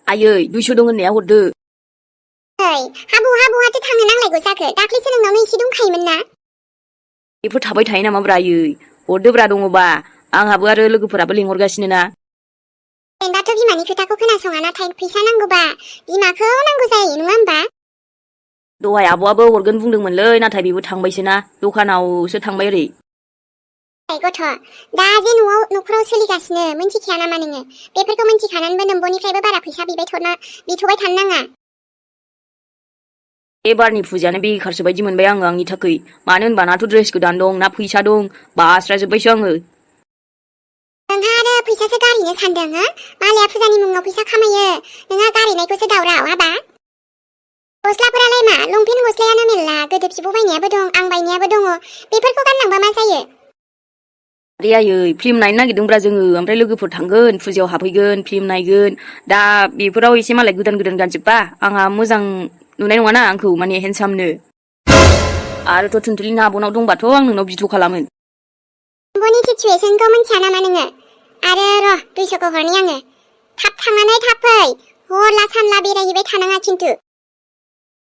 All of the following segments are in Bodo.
आयै 200 दं होननाया हरदो। हाबु हाथो थांनो नांलायगौ जाखो? दाख्लैसो नोंनावनो एसे दंखायोमोन ना। बेफोर थाबाय थायो नामाब्रा आयै? हरदोब्रा दङबा। आंहाबो आरो लोगोफोराबो लेंहरगासिनो ना। दाथ' बिमानि खोथाखौ खोनासङा, नाथाय फैसा नांगौबा बिमाखौ नांगौ जायो नङा होमबा? दहाय आब'आबो हरगोन बुंदोंमोनलै, नाथाय बेबो थांबायसो ना। दखानावसो थांबाय ओरै। गथ' दा जे न'खराव सोलिगासिनो मिन्थिखाया नामा नोङो? बेफोरखौ मिन्थिखानानैबो नोंबनिफ्रायबो बारा फैसा बिथ'बाय थानो नाङा। एबारनि फुजायानो बेखारसो बायदि मोनबाय आङो आंनि थाखै। मानो होनबा नाथ' ड्रेस गोदान दं, ना फैसा दं, बास्राजोब्बायसो आङो। नोंहा आरो फैसासो गारहैनो सानदों हो? मालाया फुजानि मुङाव फैसा खामायो, नोंहा गारहैनायखौसो दावराव हाबा? गस्लाफोरालाय मा? लंपेन्ट गस्लायानो मेरला, गोदो बिब' बायनायाबो दं, आं बायनायाबो दङ। बेफोरखौ गानलांबा मा जायो? आरे आयै फिल्म नायनो नागिरदोंब्रा जोङो, ओमफ्राय लोगोफोर थांगोन, फुजायाव हाबहैगोन, फिल्म नायगोन। दा बेफोराव एसे मालाय गोदान गोदान गानजोबबा आंहा मोजां नुनाय नङाना आंखौ, माने हेन्डसामनो। आरोथ' थुनथुलिनि आब'नाव दंबाथ' आं नोंनाव बिथ' खालामोन। आब'नि सिचुवेसनखौ मिन्थिया नामा नोङो? आरो र' 200खौ हरनि आङो। थाब थांनानै थाब फै। हरला सानला बेरायहैबाय थानाङा खिन्थु।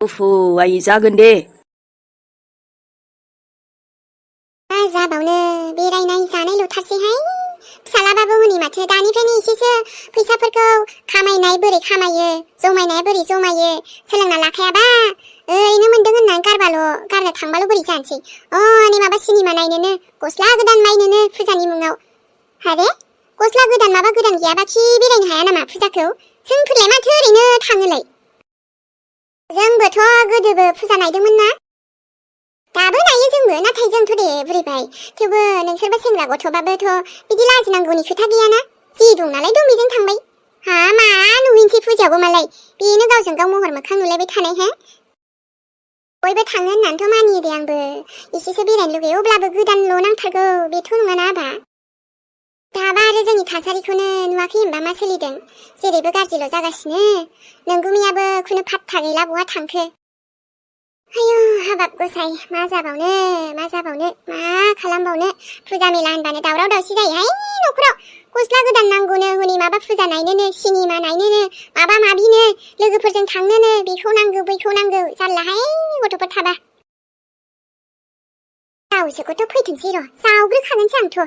उफु आयै जागोन दे। मा जाबावनो, बेरायनाय जानायल'थारसैहाय। फिसालाबाबो हनै माथो दानिफ्रायनो एसेसो फैसाफोरखौ खामायनाय बोरै खामायो, जमायनाया बोरै जमायो सोलोंना लाखायाबा ओरैनो मोनदों होननानै गारनो थांबाल' बोरै जानोसै। नै माबा सिनेमा नायनोनो, गस्ला गोदान बायनोनो फुजानि मुङाव। आरे गस्ला गोदान माबा गोदान गैयाबाखि बेरायनो हाया नामा फुजाखौ? जोंफोरलाय माथो ओरैनो थाङोलाय। जोंबोथ' गोदोबो फुजा नायदोंमोन ना। दाबो नायो जोंबो, नाथाय जोंथ' दे बुरिबाय। थेवबो नोंसोरबा सेंग्रा गथ'बाबोथ' बिदि लाजिनांगौनि खोथा गैयाना। जि दं नालाय दं बेजों थांबाय। मा नुहैनोसै फुजायावबो मालाय, बेनो गावजों गाव महर मोखां नुलायबाय थानाय हो? बयबो थाङो होननानैथ' मानियो दे आंबो। एसेसो बेरायनो लुगैयो, अब्लाबो गोदानल' नांथारगौ बेथ' नङाना आबा। दाबा आरो जोंनि थासारिखौनो नुवाखै होनबा मा सोलिदों? जेरैबो गाज्रिल' जागासिनो। नोंगुमैयाबो खुनु फात्ता गैला, बहा थांखो? आयु हाबाब गसाय, मा जाबावनो मा खालामबावनो। फुजा मेला होनबानो दावराव दावसि जायोहाय न'खराव। गस्ला गोदान नांगौनो, हनै माबा फुजा नायनोनो, सिनेमा नायनोनो, माबा माबिनो, लोगोफोरजों थांनोनो, बेखौ नांगौ बैखौ नांगौ, जारलाहाय गथ'फोर थाबा। गावसोरखौथ' फैथोंसै र', जावग्रोखागोनसै आंथ'।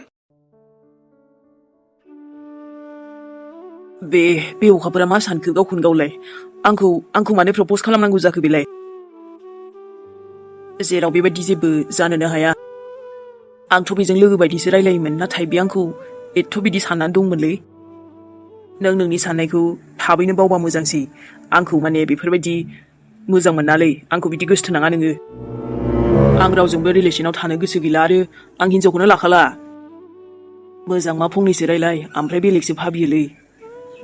बे अखाफोरा मा सानखो गावखौनो गावलाय? आंखौ मानो प्रप'ज खालामनांगौ जाखो बेलाय? जेराव बेबायदि जेबो जानोनो हाया। आंथ' बेजों लोगो बायदिसो रायलायोमोन, नाथाय बे आंखौ एथ' बिदि साननानै दंमोनलै। नों नोंनि साननायखौ थाबैनो बावबा मोजांसै। आंखौ माने बेफोरबायदि मोजां मोनालै, आंखौ बिदि गोसोथोनाङा नोङो। आं रावजोंबो रिलेसनाव थानो गोसो गैला, आरो आं हिनजावखौनो लाखाला। मोजां मा फंनैसो रायलाय, ओमफ्राय बेलेगसो भाबियोलै।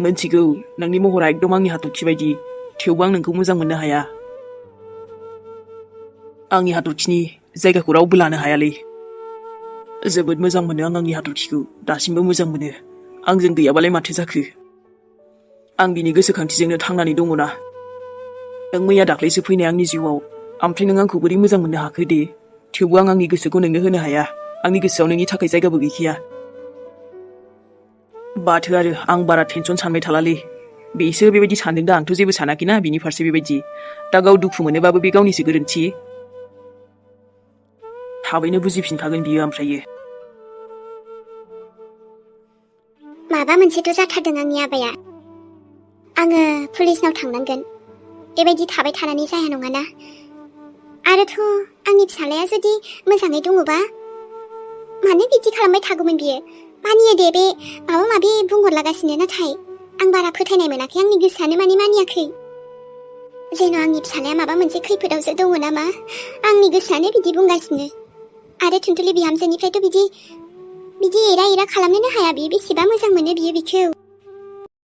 मोनथिगौ नोंनि महरा एकदम आंनि हाथरखि बायदि, थेवबो आं नोंखौ मोजां मोननो हाया। आंनि हाथरखिनि जायगाखौ रावबो लानो हायालै। जोबोद मोजां मोनो आं आंनि हाथरखिखौ, दासिमबो मोजां मोनो। आंजों गैयाबालाय माथो जाखो? आं बिनि गोसोखांथिजोंनो थांनानै दङना। नों मैया दाख्लैसो फैनाय आंनि जिउआव, ओमफ्राय नों आंखौ बोरै मोजां मोननो हाखो दे? थेवबो आं आंनि गोसोखौ नोंनो होनो हाया। आंनि गोसोआव नोंनि थाखाय जायगाबो गैखाया। बाथो आरो आं बारा टेनसन सानबाय थालालै। बेसो बेबायदि सानदों दा, आंथ' जेबो सानाखैना बिनि फारसे बेबायदि। दा गाव दुखु मोनोबाबो बे गावनिसो गोरोन्थि। थाबैनो बुजिफिनखागोन बियो ओमफ्रायो। माबा मोनसेथ' जाथारदों आंनि आबाया। आङो पुलिसनाव थांनांगोन। बेबायदि थाबाय थानानै जाया नङाना। आरोथ' आंनि फिसालाया जुदि मोजाङै दङबा मानो बिदि खालामबाय थागौमोन बियो? मानियो दे बे माबा माबि बुंहरलागासिनो, नाथाय आं बारा फोथायनाय मोनाखै। आंनि गोसोआनो मानियाखै। जेन' आंनि फिसालाया माबा मोनसे खैफोदावसो दङ नामा, आंनि गोसोआनो बिदि बुंगासिनो। आरो थुनथुलि बिहामजोनिफ्रायथ' बिदि एरा खालामनोनो हाया। बियो बेसेबा मोजां मोनो बियो बिखौ।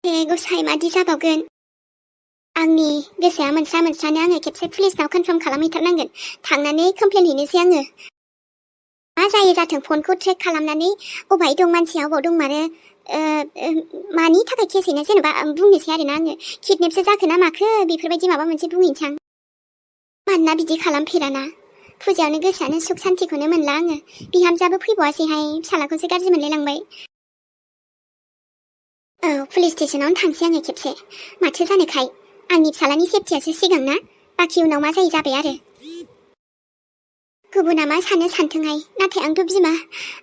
हे गसाइ, मादि जाबावगोन? आंनि गोसोआ मोनस्रानो आङो खेबसे पुलिसनाव कनफार्म खालामहैथारनांगोन। थांनानै कमप्लेन हैनोसै आङो। मा जायो जाथों, फनखौ ट्रेक खालामनानै अबाय दं मानसिया, अबाव दंमारो, मानि थाखाय केस हैनो, जेनेबा बुंनोसै आरोना आङो किडनेपसो जाखो ना माखो, बेफोरबायदि माबा मोनसे बुंहैनोसै आं। मानोना बिदि खालामफेराना। फुजायावनो गोसोआनो सुख सान्तिखौनो मोनला आङो। बिहामजोआबो फैबावासैहाय, फिसालाखौसो गाज्रि मोनलायलांबाय। औ पुलिस स्टेशनावनो थांसै आङो खेबसे माथो जानोखाय आंनि फिसालानि सेफटियासो सिगां ना बाखि उनाव मा जायो जाबाय आरो गुबुना मा सानो सानथोंहाय नाथाय आंथ' बिमा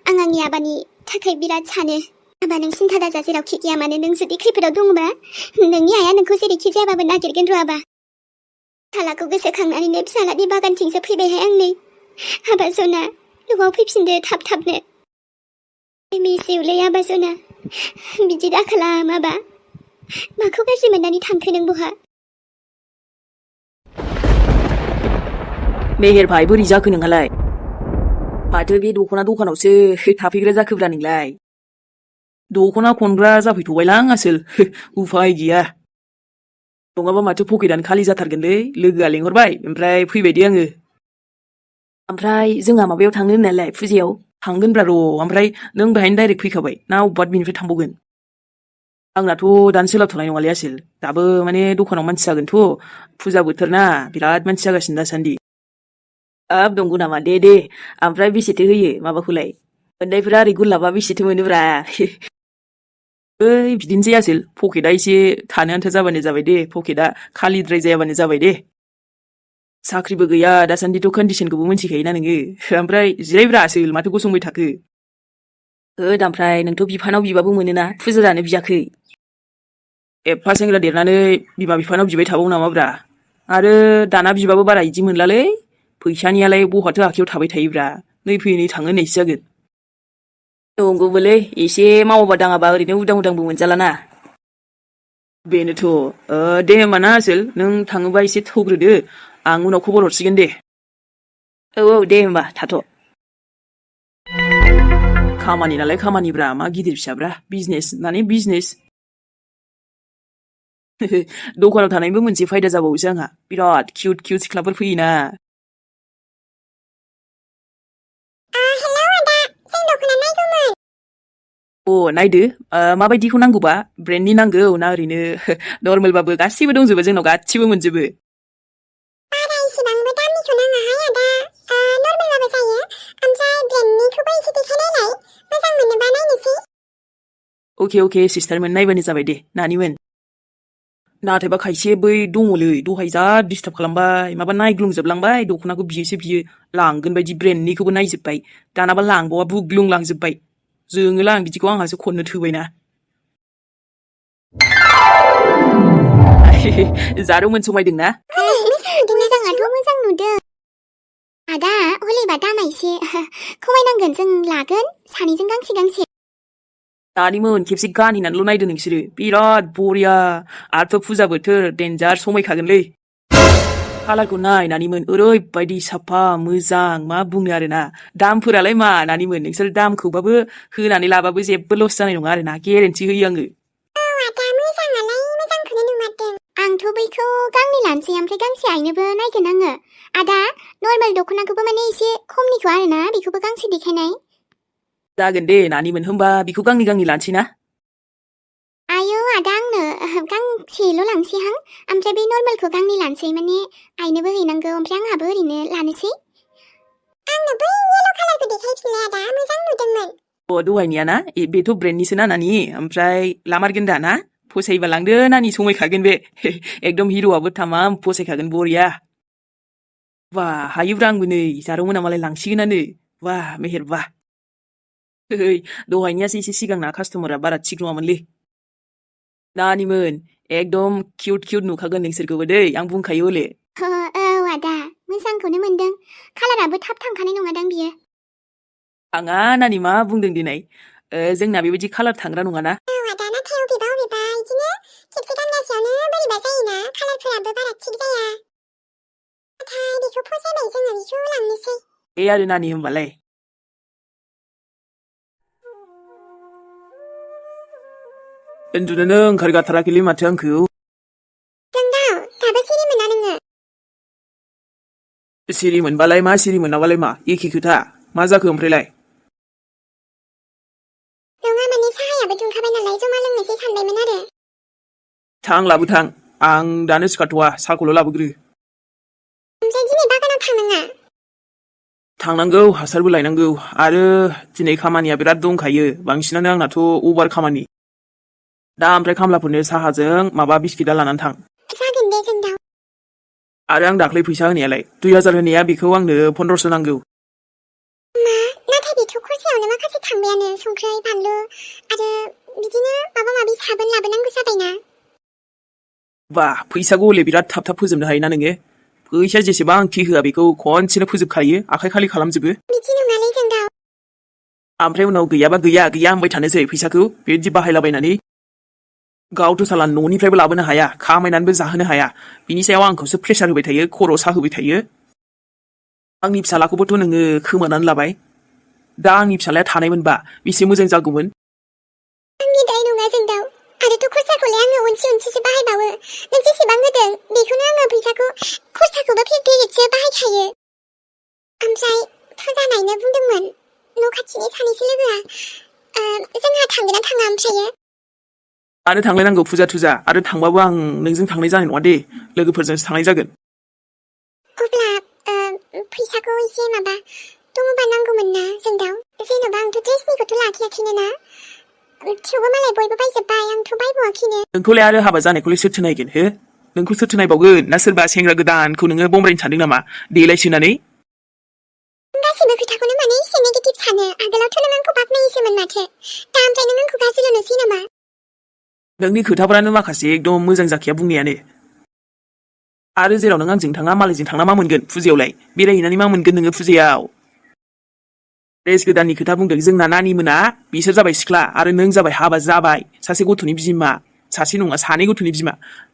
आं आंनि आबानि थाखाय बिराद सानो आबा नों सिन्था दाजा जेरावखि गैया मानो नों जुदि खैफोदाव दङबा नोंनि आइया नोंखौ जेरैखि जायाबाबो नागिरगोन र' आबा फिसालाखौ गोसोखांनानैनो फिसालानि बागानथिंसो फैबायहाय आं नै आबा जना न'आव फैफिनदो थाब थाबनो मिसिउलै आबा जना बिदि दाखालाम आबा माखौ गाज्रि मोननानै थांखो नों बहा मेहेर भाई बोरै जाखो नोंहालाय माथो बे दख'ना दखानावसो थाफैग्रा जाखोब्रा नोंलाय दख'ना खनग्रा जाफैथ'बायलां आसोल उफाय गैया नङाबा माथो पकेटानो खालि जाथारगोनलै लोगोआ लेंहरबाय ओमफ्राय फैबाय दे आङो ओमफ्राय जोंहा माबायाव थांनो होननायलाय फुजायाव थांगोनब्रा र' ओमफ्राय नों बेहायनो डाइरेक्ट फैखाबाय ना अबेबा बिनिफ्राय थांबावगोन आंनाथ' दानो सोलाबथ'नाय नङालै आसोल दाबो माने दखानाव मानसि जागोनथ' फुजा बोथोर ना बिराद मानसि जागासिनो दासान्दि हाब नंगौ नामा दे ओमफ्राय बेसेथो होयो माबाखौलाय मोननायफोरा ओरै गुरलाबा बेसेथो मोनोब्रा ओइ बिदिनोसै आसोल पकेटआ एसे थानो आन्था जाबानो जाबाय दे पकेटआ खालिद्राय जायाबानो जाबाय दे साख्रिबो गैया दासान्दिथ' कन्डिसनखौबो मिन्थिखायोना नोङो ओमफ्राय जिरायब्रा आसोल माथो गसंबाय थाखो होद ओमफ्राय नोंथ' बिफानाव बिबाबो मोनोना फुजा जानो बियाखै एफा सेंग्रा देरनानै बिमा बिफानाव बिबाय थाबावो नामाब्रा आरो दाना बिबाबो बारा इदि मोनलालै फैसानियालाय बहाथो आखायाव थाबाय थायोब्रा नै फैयै नै थाङो होननायसो जागोन नंगौबोलै एसे मावाबा दाङाबा ओरैनो उदां उदांबो मोनजालाना बेनोथ' दे होमबा ना आसोल नों थाङोबा एसे थौग्रोदो आं उनाव खबर हरसिगोन दे औ दे होमबा थाथ' खामानि नालाय खामानिब्रा मा गिदिर फिसाब्रा बिजनेस माने बिजनेस दखानाव थानायबो मोनसे फायदा जाबावोसो आंहा बिराद किउट सिख्लाफोर फैयोना नायदो माबायदिखौ नांगौबा ब्रेन्डनि नांगौ ना ओरैनो नर्मेलबाबो गासिबो दंजोबो जोंनाव गासिबो मोनजोबो बारा इसेबांबो दामिखौ नाङाहाय आदा नर्मेलबाबो जायो ओमफ्राय ब्रेन्डनिखौबो एसे देखायनायलाय मोजां मोनोबा नायनोसै अके सिस्टारमोन नायबानो जाबाय दे नानिमोन नाथायबा खायसे बै दङलै दहाय जा डिस्टार्ब खालामबाय माबा नायग्लुंजोबलांबाय दख'नाखौ बियो लांगोन बायदि ब्रेन्डनिखौबो नायजोबबाय दानाबा लांबावा बुग्लुंलांजोबबाय जोङोला आं बिदिखौ आंहासो खननो थोबायना जारौमोन समायदोंना मोजाङाथ' मोजां नुदों आदा हलेबा दामा एसे खमायनांगोन जों लागोन सानैजों गांसे दानिमोन खेबसे गानहैनानैल' नायदो नोंसोरो बिराद बरिया आरोथ' फुजा बोथोर देन्जार समायखागोनलै कालारखौ नाय नानिमोन ओरैबायदि साफा मोजां मा बुंनो आरोना दामफोरालाय मा नानिमोन नोंसोर दामखौबाबो होनानै लाबाबो जेबो लस जानाय नङा आरोना गेरेन्टि होयो आङो आदा मोजाङालाय मोजांखौनो नुमारदों आंथ' बैखौ गांनै लानोसै ओमफ्राय गांसे आइनोबो नायगोन आङो आदा नर्मेल दख'नाखौबो माने एसे खमनिखौ आरोना बेखौबो गांसे देखायनाय जागोन दे नानिमोन होमबा बेखौ गांनै लानोसै ना आयौ आदा आंनो गांसेल' लांसैहां ओमफ्राय बे नर्मेलखौ गांनै लानोसै माने आइनोबो हैनांगौ ओमफ्राय आंहाबो ओरैनो लानोसै आंनो बै येल' कालारखौ देखायफिनलाय आदा मोजां नुदोंमोन दहायनिया ना बेथ' ब्रेन्डनिसो ना नानि ओमफ्राय लामारगोन दा ना फसायोबा लांदो नानि समायखागोन बे एकदम हिर'आबो थामाम फसायखागोन बरिया वाह हायोब्रा आंबो नै जारौमोना मालाय लांसिगोनानो वाह मेहेर वाह दहायनियासो एसे सिगांना कास्टमारा बारा थिग नङामोनलै नानिमोन एकदम किउट नुखागोन नोंसोरखौबो दै आं बुंखायो हले औ आदा मोजांखौनो मोनदों कालाराबो थाब थांखानाय नङादां बियो आङा नानि मा बुंदों दिनै जोंना बेबायदि कालार थांग्रा नङाना आदा नाथाय अबेबा इदिनो खेबसे गानगासेयावनो बोरैबा जायोना कालारफोराबो बारा थिग जाया नाथाय बेखौ फसायबाय जोङो बेखौ लांनोसै आरो नानि होमबालाय उन्दुनोनो ओंखारगाथाराखैलै माथो आंखौ जोंदाव दाबो सिरि मोना नोङो सिरि मोनबालाय मा सिरि मोनाबालाय मा एखे खोथा मा जाखो ओमफ्रायलाय नङा माने साहायाबो दुंखाबाय नालाय जमा लोंनोसै सानबायमोन आरो थां लाबोथां आं दानो सिखारथ'वा साहाखौल' लाबोग्रो ओमफ्राय दिनै बागानाव थांनाङा थांनांगौ हासारबो लायनांगौ आरो दिनै खामानिया बिराद दंखायो बांसिनानो आंनाथ' अभार खामानि दा ओमफ्राय खामलाफोरनो साहाजों माबा बिस्किटा लानानै थां। जागोन दे जोंदाव। आरो आं दाख्लै फैसा होनायालाय 2000 होनाया बेखौ आंनो 1500 नांगौ। मा नाथाय बेथ' खरसायावनो माखासे थांबायानो संख्रै बानलु आरो बिदिनो माबा माबि साबोन लाबोनांगौ जाबायना। बा फैसाखौ हले बिराद थाब थाब फोजोबनो हायोना नोङो। फैसा जेसेबांखि होआ बेखौ खनसेनो फोजोबखायो आखाइ खालि खालामजोबो। बिदि नङालै जोंदाव। ओमफ्राय उनाव गैयाबा गैया होनबाय थानोसै फैसाखौ बेबायदि बाहायलाबायनानै। गावथ' साला न'निफ्रायबो लाबोनो हाया खामायनानैबो जाहोनो हाया बिनि सायाव आंखौसो प्रेसार होबाय थायो खर' साहोबाय थायो। आंनि फिसालाखौबोथ' नोङो खोमानानै लाबाय। दा आंनि फिसालाया थानायमोनबा बेसे मोजां जागौमोन। आंनि दाय नङा जोंदाव। आरोथ' खरसाखौलाय आङो उनसि बाहायबावो। नों जेसेबां होदों बेखौनो आङो फैसाखौ खरसाखौबो पेरियडसो बाहायखायो। ओमफ्राय फुजा नायनो बुंदोंमोन न' खाथिनि सानैसो लोगोआ। जोंहा थांगोन ना थाङा ओमफ्रायो? आरो थांलायनांगौ फुजा थुजा आरो थांबाबो आं नोंजों थांनाय जानाय नङा दे लोगोफोरजोंसो थांनाय जागोन। अब्ला फैसाखौ एसे माबा दङबा नांगौमोन ना जोंदाव। जेन'बा आंथ' ड्रेसनिखौथ' लाखियाखैनो ना। थेवबो मालाय बयबो बायजोब्बाय आंथ' बायबावाखैनो। नोंखौलाय आरो हाबा जानायखौलाय सोरथो नायगोन हो? नोंखौ सोरथो नायबावगोन ना सोरबा सेंग्रा गोदानखौ नोङो बमब्रायनो सानदों नामा देलायसोनानै? गासैबो खोथाखौनो माने एसे नेगेटिभ सानो। आगोलावथ' नों आंखौ बाख्नायोसोमोन माथो। दा ओमफ्राय नों आंखौ गाज्रिल' नुसै नामा? नोंनि खोथाफ्रानो माखासे एकदम मोजां जाखाया बुंनायानो। आरो जेराव नों आंजों थाङा मालायजों थांना मा मोनगोन फुजायावलाय बेरायहैनानै मा मोनगोन नोङो फुजायाव? ड्रेस गोदाननि खोथा बुंदों जोंना नानि मोना बिसोर जाबाय सिख्ला आरो नों जाबाय हाबा जाबाय सासे गथ'नि बिमा सासे नङा सानै गथ'नि बिमा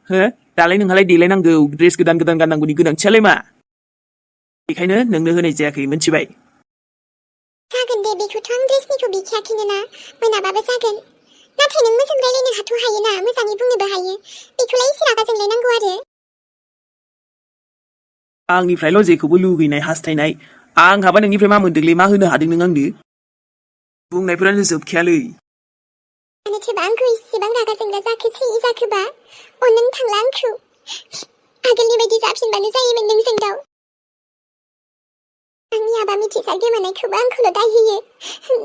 हो दालाय नोंहालाय देलायनांगौ ड्रेस गोदान गाननांगौनि गोनांथियालाय मा? बेखायनो नोंनो होनाय जायाखै मिथिबाय? जागोन दे बेखौथ' आं ड्रेसनिखौ बिखायाखैनो ना मोनाबाबो जागोन। नाथाय नों मोजां रायलायनो हाथ' हायोना मोजाङै बुंनोबो हायो। बेखौलाय एसे रागा जोंलायनांगौ आरो। आंनिफ्रायल' जेखौबो लुगैनाय हास्थायनाय आंहाबा नोंनिफ्राय मा मोनदोंलै मा होनो हादों नों आंनो? बुंनायफोरानो जोबखायालै। मानोथोबा आंखौ इसेबां रागा जोंग्रा जाखोबा अननानै थांला आंखौ। आगोलनि बायदि जाफिनबानो जायोमोन नों जोंदाव। आंनि हाबा मिथिसार गोमानायखौबो आंखौल' दाय होयो।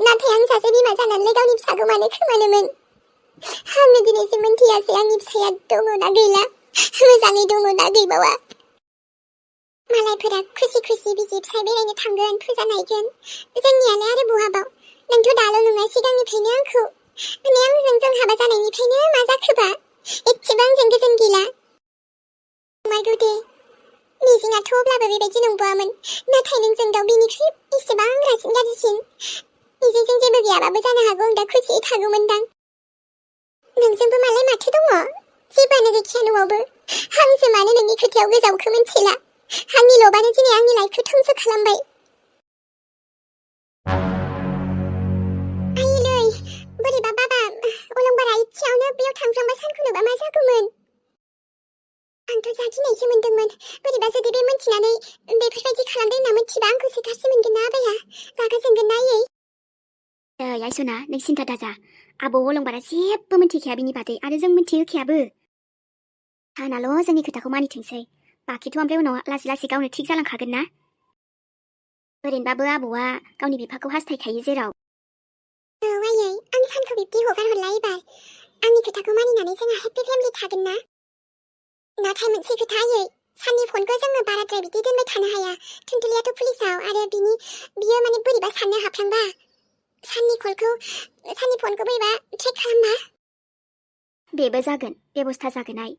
नाथाय आं सासे बिमा जानानैलाय गावनि फिसाखौ मानो खोमानोमोन? आंनो दिनैसिम मोनथियासै आंनि फिसाया दङ ना गैला मोजाङै दङ ना गैबावा। मालायफोरा खुसि बिसि फिसाय बेरायनो थांगोन फुजा नायगोन। जोंनियालाय आरो बहाबाव। नोंथ' दाल' नङा सिगांनिफ्रायनो आंखौ माने आंजों जों हाबा जानायनिफ्रायनो मा जाखोबा एसेबां आंजों गोजोन गैला। नंमारगौ दे मिजिङाथ' अब्लाबो बेबायदि नंबावामोन। नाथाय नों जोंदाव बेनिख्रुइ एसेबां रासिन गाज्रिसिन। मिजिंजों जेबो गैयाबाबो जानो हागौ आं दा खुसियै थागौमोनदां। नोंजोंबो मालाय माथो दङ जेबोआनो गैखाया न'आवबो। आंसो मानो नोंनि खोथायाव गोजावखो मिथिला। आंनि लबानो दिनै आंनि लाइफखौ धंस खालामबाय। आइलै बोरैबा बाबा अलंबारा इसेयावनो बेयाव थांफ्लांबा सानखौ नुबा मा जागौमोन? आंथ' जा गिनायसो मोनदोंमोन। बोरैबा जुदि बे मोनथिनानै बेफोरबायदि खालामदों होनना मिथिबा आंखौ सिखारसो मोनगोन ना आबाया रागा जोंगोन ना आयै? आइसना नों सिन्था दाजा। आबौ अलंबारा जेबो मिन्थिखाया बिनि बादै आरो जों मिन्थिहोखायाबो। हानाल' जोंनि खोथाखौ मानिथोंसै। बाखिथ' ओमफ्राय उनाव लासै गावनो थिग जालांखागोन ना। ओरैनोबाबो आबौआ गावनि बिफाखौ हास्थायखायो जेराव। औ आयै आं सानखौ बिब्दि हगार हरला एबार। आंनि खोथाखौ मानिनानै जोंहा हेपि फेमिलि थागोन ना। नाथाय मोनसे खोथा आयै साननि फनखौ जोङो बाराद्राय बिदि दोनबाय थानो हाया। थुनथुलियाथ' पुलिसाव आरो बियो माने बोरैबा साननो हाफ्लांबा साननि फनखौ बोरैबा ट्रेक खालामबा। बेबो जागोन बेबस्था जागोन आइ।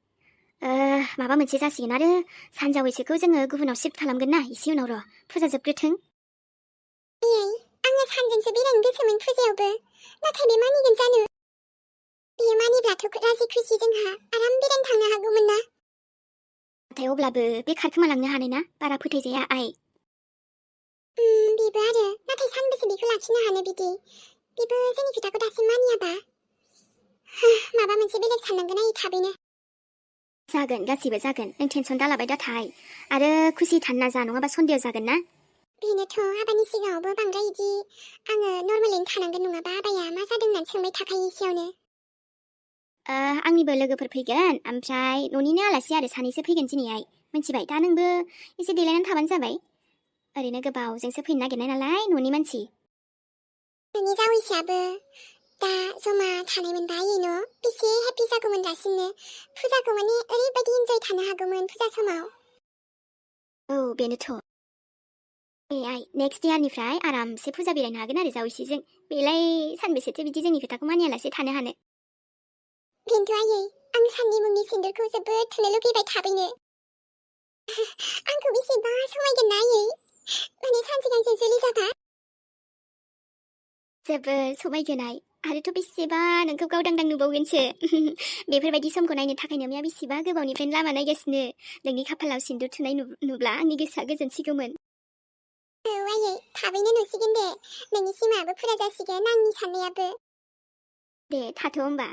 माबा मोनसे जासिगोन आरो सानजावैसोखौ जोङो गुबुनाव शिफ्ट खालामगोन ना एसे उनाव र' फुजा जोबग्रोथों। आयै आङो सानजोंसो बेरायनो गोसोमोन फुजायावबो। नाथाय बे मानिगोन जानो? बेयो मानिब्लाथ' राजि खुसि जोंहा आराम बेरायनो थांनो हागौमोन ना। नाथाय अब्लाबो बे खारखोमालांनो हानाय ना बारा फोथायजाया आइ। बेबो आरो नाथाय सानबेसे बेखौ लाखिनो हानो बिदि? बेबो जोंनि खोथाखौ दासिम मानियाबा माबा मोनसे बेलेग साननांगोन आयै थाबैनो। जागोन गासिबो जागोन नों टेनसन दालाबाय दा थाय। आरो खुसि थानो नाजा नङाबा सन्देह जागोन ना। बेनोथ' हाबानि सिगाङावबो बांद्राय इदि आङो नर्मेलैनो थानांगोन नङाबा आबाया मा जादों होननानै सोंबाय थाखायो एसेयावनो। आंनिबो लोगोफोर फैगोन ओमफ्राय न'निनो आलासि आरो सानैसो फैगोन दिनैहाय मिथिबाय। दा नोंबो एसे देलायनानै थाबानो जाबाय। ओरैनो गोबावजोंसो फैनो नागिरनाय नालाय न'नि मानसि। नोंनि जावैसोआबो दा जमा थानाय मोनबा न' बेसे हेपि जागौमोन दासिमनो फुजाखौ माने ओरैबायदि इन्जय थानो हागौमोन फुजा समाव औ बेनोथ' आइ नेक्स्ट इयारनिफ्राय आरामसे फुजा बेरायनो हागोन आरो जावैसोजों बेलाय सानबेसेथो बिदि जोंनि खोथाखौ मानियालासे थानो हानो बेनोथ' आयै आं साननि मुंनि सिन्दुरखौ जोबोद थुनो लुगैबाय थाबैनो आंखौ बेसेबा समायगोन ना आयै माने सानसे गांसे जुलि जाबा जोबोद समायगोन आइ आरोथ' बेसेबा नोंखौ गावदांदां नुबावगोनसो बेफोरबायदि समखौ नायनो थाखायनो मैया बेसेबा गोबावनिफ्रायनो लामा नायगासिनो नोंनि खाफालाव सिन्दुर थुनाय नुब्ला आंनि गोसोआ गोजोनसिगौमोन औ आयै थाबैनो नुसिगोन दे नोंनि सिमाङाबो फुरा जासिगोन आंनि साननायाबो दे थाथ' होमबा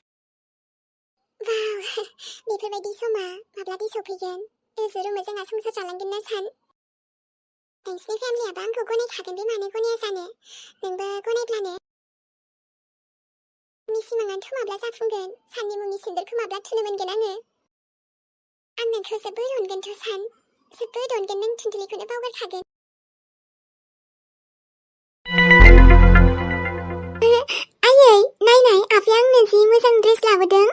वाव बेफोरबायदि समा माब्लादि सफैगोन रुजु रुमु जोंहा संसार जालांगोन ना सान नोंसिनि फेमिलियाबो आंखौ गनायखागोन बे मानो गनाया जानो नोंबो गनायब्लानो आंनि सिमाङानोथ' माब्ला जाफुंगोन साननि मुंनि सिन्दुरखौ माब्ला थुनो मोनगोन आङो आं नोंखौ जोबोद अनगोनथ' सान जोबोद अनगोन नों थुनथुलिखौनो बावगारखागोन आयै नायनाय आफाया आंनो जि मोजां ड्रेस लाबोदों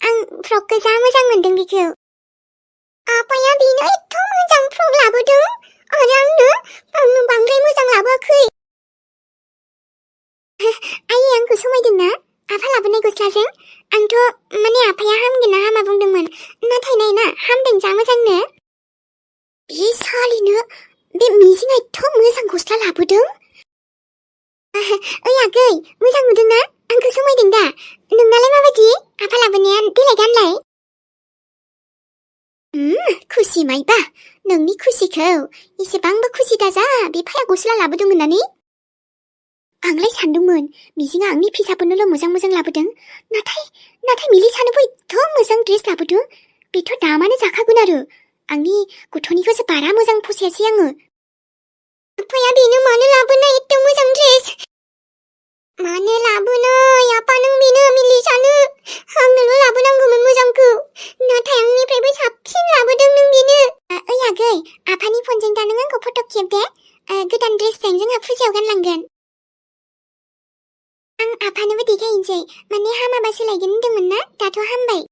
आं फ्रकखौ जा मोजां मोनदों बेखौ आफाया बेनो एथ' मोजां फ्रक लाबोदों आरो आंनो बांद्राय मोजां लाबोआखै आयै आंखौ समायदोंना आफा लाबोनाय गस्लाजों आंथ' माने आफाया हामगोन ना हामा बुंदोंमोन नाथाय नायना हामदों जा मोजांनो बे सालिनो बे मिजिङा एथ' मोजां गस्ला लाबोदों ओइ आगै मोजां नुदोंना आंखौ समायदों दा नोंनालाय माबायदि आफा लाबोनाया देलाय गानलाय खुसि माइबा नोंनि खुसिखौ एसेबांबो खुसि दाजा बे फाया गस्ला लाबोदों होननानै आंलाय सानदोंमोन मिजिङा आंनि फिसाफोरनोल' मोजां मोजां लाबोदों नाथाय मिलिसानोबो एथ' मोजां ड्रेस लाबोदों बेथ' दामानो जाखागोन आरो आंनि गथ'निखौसो बारा मोजां फसायासै आङो आफाया बेनो मानो लाबोनाय एथ' मोजां ड्रेस मानो लाबोनाय आपा नों बेनो मिलिसानो आंनोल' लाबोनांगौमोन मोजांखौ नाथाय आंनिफ्रायबो साबसिन लाबोदों नों बेनो ओइ आगै आफानि फनजों दा नों आंखौ फट' खेब दे गोदान ड्रेसजों जोंहा फुजायाव गानलांगोन आं आफानोबो देखायनोसै माने हामाबा सोलायगोन होनदोंमोन ना दाथ' हामबाय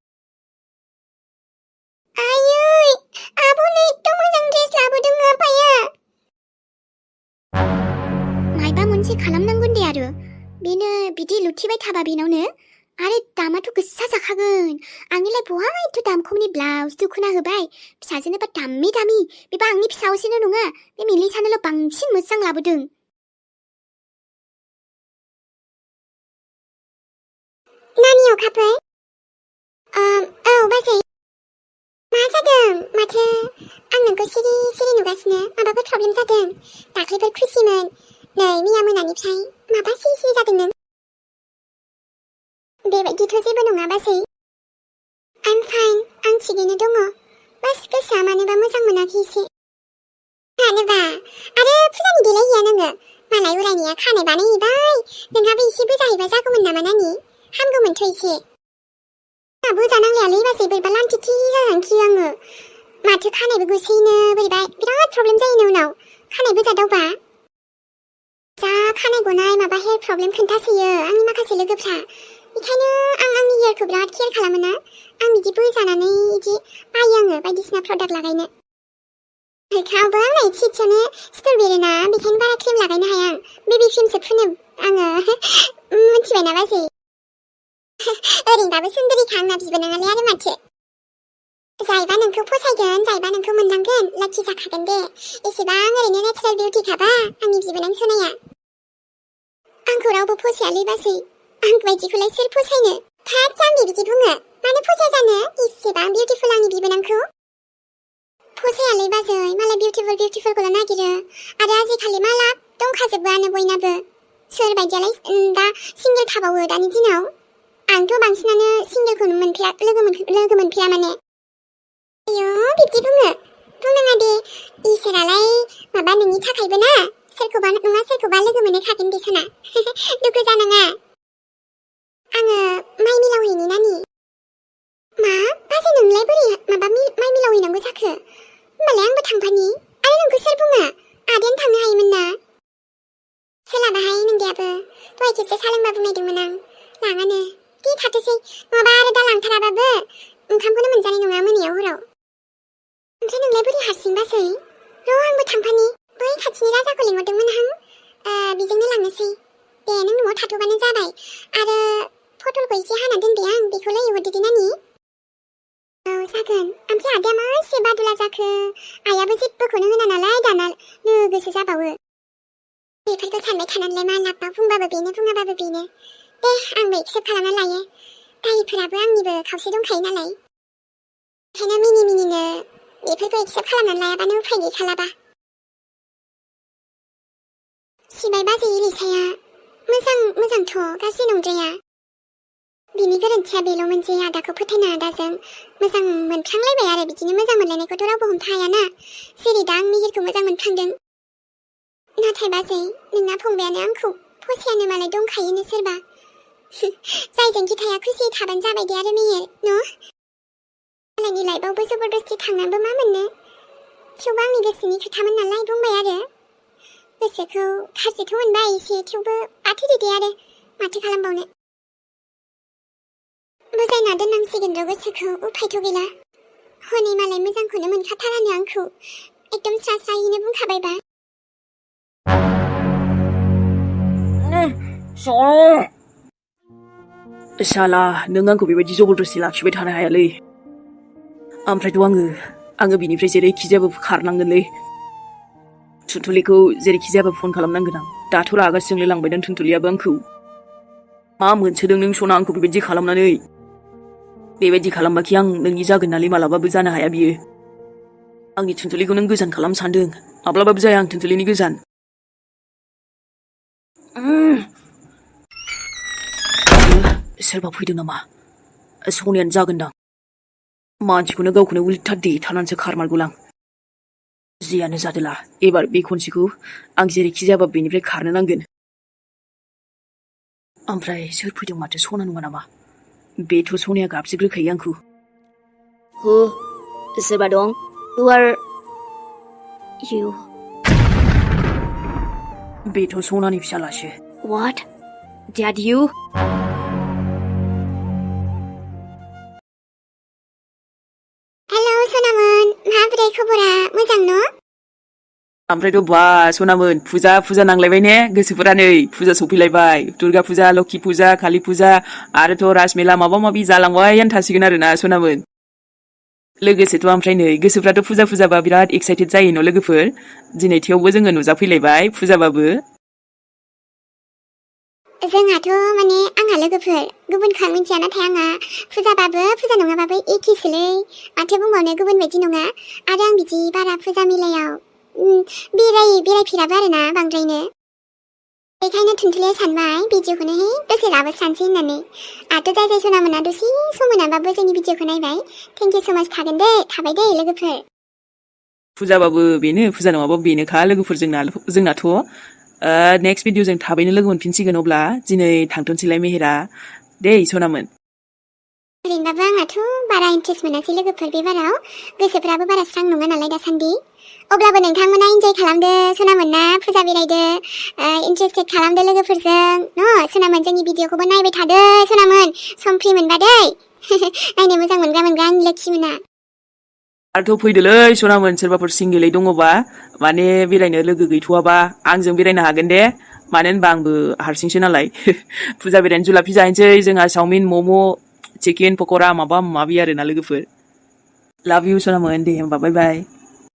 आयै आब'नो एथ' मोजां ड्रेस लाबोदों आफाया मायबा मोनसे खालामनांगोन दे आरो बेनो बिदि लुथिबाय थाबा बेनावनो आरो दामाथ' गोसा जाखागोन आंनिलाय बहा एथ' दाम खमनि ब्लाउज दुखुना होबाय फिसाजोनोबा दामि बेबा आंनि फिसावसोनो नङा बे मिलिसानोल' बांसिन मोजां लाबोदों नानि अखाफोर औ बाजै मा जादों माथो आं नोंखौ सिरि सिरि नुगासिनो माबाफोर प्रब्लेम जादों दाख्लैफोर खुसिमोन नै मैया मोनानिफ्राय माबा सिरि सिरि जादों नों बेबायदिथ' जेबो नङा बाजै आं फाइन आं थिगैनो दङ बास गोसोआ मानोबा मोजां मोनाखै एसे मानोबा आरो फुजानि देलायहैया नोङो मालाय उरायनाया खानाय बानायहैबाय नोंहाबो एसेबो जाहैबा जागौमोन नामा नानि हामगौमोनथ' एसे आंहाबो जानांलायालै बाजै बोरैबा लान्थिथि जालांखियो आङो माथो खानायबो गुसैनो बोरैबा बिराद प्रब्लेम जायोनो उनाव खानायबो जादावबा जा खानाय गनाय माबा हेयार प्रब्लेम खोन्थासोयो आंनि माखासे लोगोफ्रा बेखायनो आं आंनि हेयारखौ बिराद केयार खालामो ना आं बिदि बोजानानै बिदि बायो आङो बायदिसिना प्रडाक्ट लागायनो मोखाङावबो आंना एसे एसेयावनो सिथर बेरोना बेखायनो बारा क्रिम लागायनो हाया आं बेबि क्रिमसो फुनो आङो मिथिबायना बाजै ओरैनोबाबो सुन्दुरिखा आंना बिबोनाङालाय आरो माथो जायबा नोंखौ फसायगोन जायबा नोंखौ मोननांगोन लाखि जाखागोन दे एसेबां ओरैनो नेचारेल बिउटिखाबा आंनि बिबोनां सोनाया आंखौ रावबो फसायालै बाजै आं बायदिखौलाय सोर फसायनो थाब जाम्बि बिदि बुङो मानो फसाया जानो एसेबां बिउटिफुल आंनि बिबोनांखौ फसायालै बाजै मालाय बिउटिफुलखौल' नागिरो आरो आजिखालि माला दंखाजोबोआनो बयनाबो सोर बायदियालाय दा सिंगेल थाबावो दानि दिनाव आंथ' बांसिनानो सिंगेलखौनो लोगो मोनफेरा माने आयौ बिब्दि बुंनाङा दे इसोरालाय माबा नोंनि थाखायबो ना सोरखौबा नङा सोरखौबा लोगो मोनखागोन बे साना दुखु जानाङा आङो माइ मिलावहैनि नानि मा बाजै नोंलाय बोरै माबा माइ मिलावहैनांगौ जाखो होमबालाय आंबो थांफानि आरो नोंखौ सोर बुङो आदायानो थांनो हायोमोन ना सोलाबाहाय नोंदियाबो दहाय खेबसे सा लोंबा बुंनायदोंमोन आं लाङानो दे थाथोसै नङाबा आरो दा लांथाराबाबो ओंखामखौनो मोनजानाय नङा मोनायाव हराव ओमफ्राय नोंलाय बोरै हारसिंबासै र' आंबो थांफानि बै खाथिनि राजाखौ लिंहरदोंमोन आं बेजोंनो लांनोसै दे नों न'आव थाथ'बानो जाबाय आरो पटलखौ एसे हाना दोनबाय आं बेखौलाय एवहरदो दे नानि औ जागोन ओमफ्राय आदाया मा एसे बादुला जाखो आइयाबो जेबोखौनो होना नालाय दाना लोगोसो जाबावो बेफोरखौ सानबाय थानानैलाय मा लाब बुंबाबो बेनो बुङाबाबो बेनो दे आंबो एक्सेप्ट खालामना लायो दायफोराबो आंनिबो खावसे दंखायो नालाय ओंखायनो मिनिनो बेफोरखौ एक्सेप्ट खालामनानै लायाबानो उफाय गैखालाबा सिबाय बाजै इलिसाया मोजांथ' गाज्रि नंद्राया बिनि गोरोन्थिया बेल'मोन जे आदाखौ फोथायना आदाजों मोजां मोनफ्लांलायबाय आरो बिदिनो मोजां मोनलायनायखौथ' रावबो हमथा हायाना जेरै दा आं मिहिरखौ मोजां मोनफ्लांदों नाथाय बाजै नोंना फंबायानो आंखौ फसायानो मालाय दंखायोनो सोरबा जायजों गिथाया खुसि थाबानो जाबाय दे आरो मिहिर न' मालायनि लाइफआवबो जबरदस्ति थांनानैबो मा मोननो थेवबो आंनि गोसोनि खोथामोन नालाय बुंबाय आरो गोसोखौ गाज्रिथ' मोनबाय एसे थेवबो बाथौदो दे आरो माथो खालामबावनो बुजायना दोननांसिगोन र' गोसोखौ उफायथ' गैला हनै मालाय मोजांखौनो मोनखाथारानो आंखौ एकदम स्रायैनो बुंखाबायबा साला नों आंखौ बेबायदि जबरदस्ति लाखिबाय थानो हायालै ओमफ्रायथ' आङो बिनिफ्राय जेरैखिजायाबो खारनांगोनलै थुनथुलिखौ जेरैखिजायाबो फन खालामनांगोन आं दाथ' रागा जोंलाय लांबायदां थुनथुलियाबो आंखौ मा मोनसोदों नों सना आंखौ बेबायदि खालामनानै बेबायदि खालामबाखि आं नोंनि जागोन नालाय मालाबाबो जानो हाया बियो आंनि थुनथुलिखौ नों गोजान खालाम सानदों माब्लाबाबो जाया आं थुनथुलिनि गोजान सोरबा फैदों नामा सनियानो जागोनदां मानसिखौनो गावखौनो उल्था देथारनानैसो खारमारगौलां जियानो जादोला एबार बे खनसेखौ आं जेरैखि जायाबा बेनिफ्राय खारनो नांगोन ओमफ्राय सोर फैदों माथो सना नङा नामा बेथ' सनिया गाबज्रिग्रोखायो आंखौ हो सोरबा दं Who are you? बेथ' सनानि फिसालासो What? Dad, you? हेलौ सनामोन माबोरै खबरा मोजां न' ओमफ्रायथ' बा सनामोन फुजा नांलायबाय ने गोसोफोरा नै फुजा सफैलायबाय दुर्गा फुजा लक्ष्मी फुजा काली फुजा आरोथ' राजमेला माबा माबि जालांबायानो थासिगोन आरोना सनामोन लोगोसेथ' ओमफ्राय नै गोसोफ्राथ' फुजाबा बिराद एक्साइटेड जायो न' लोगोफोर दिनै थेवबो जोङो नुजाफैलायबाय फुजाबाबो जोंहाथ' माने आंहा लोगोफोर गुबुनखौ आं मिथिया नाथाय आंहा फुजाबाबो फुजा नङाबाबो एखेसोलै माथो बुंबावनो गुबुन बायदि नङा आरो आं बिदि बारा फुजा मेलायाव बेरायफेराबो आरोना बांद्रायनो बेखायनो थुनथुलिया सानबाय भिडिअखौनो दसे लाबोस्रानोसै होननानै आरो जाय सनामोना दसे सम मोनाबाबो जोंनि भिडिअखौ नायबाय थेंक इउ स' माच थाबाय दे लोगोफोर फुजाबाबो बेनो फुजा नङाबाबो बेनोखा लोगोफोर जोंनाथ' नेक्स्ट भिडिअ जों थाबैनो लोगो मोनफिनसिगोन अब्ला दिनै थांथ'नोसैलाय मेहेरा दे सनामोन ओरैनोबाबो आंनाथ' बारा इन्ट्रेस्ट मोनासै लोगोफोर बे बाराव गोसोफ्राबो बारा स्रां नङा नालाय दासान्दि अब्लाबो नोंथांमोना इन्जय खालामदो सनामोन ना फुजा बेरायदो इन्ट्रेस्टेड खालामदो लोगोफोरजों न' सनामोन जोंनि भिडिअखौबो नायबाय थादो सनामोन सम फ्रि मोनबा दै नायनो मोजां मोनग्रा आंनि लोक्षि मोना आरोथ' फैदोलै सनामोन सोरबाफोर सिंगेलै दङबा माने बेरायनो लोगो गैथ'वाबा आंजों बेरायनो हागोन दे मानो होनबा आंबो हारसिंसो नालाय फुजा बेरायनो जुलाफि जाहैनोसै जोंहा चावमिन मम' चिकेन पक'रा माबा माबि आरोना लोगोफोर लाभ इउ सनामोन दे होमबा बाय बाय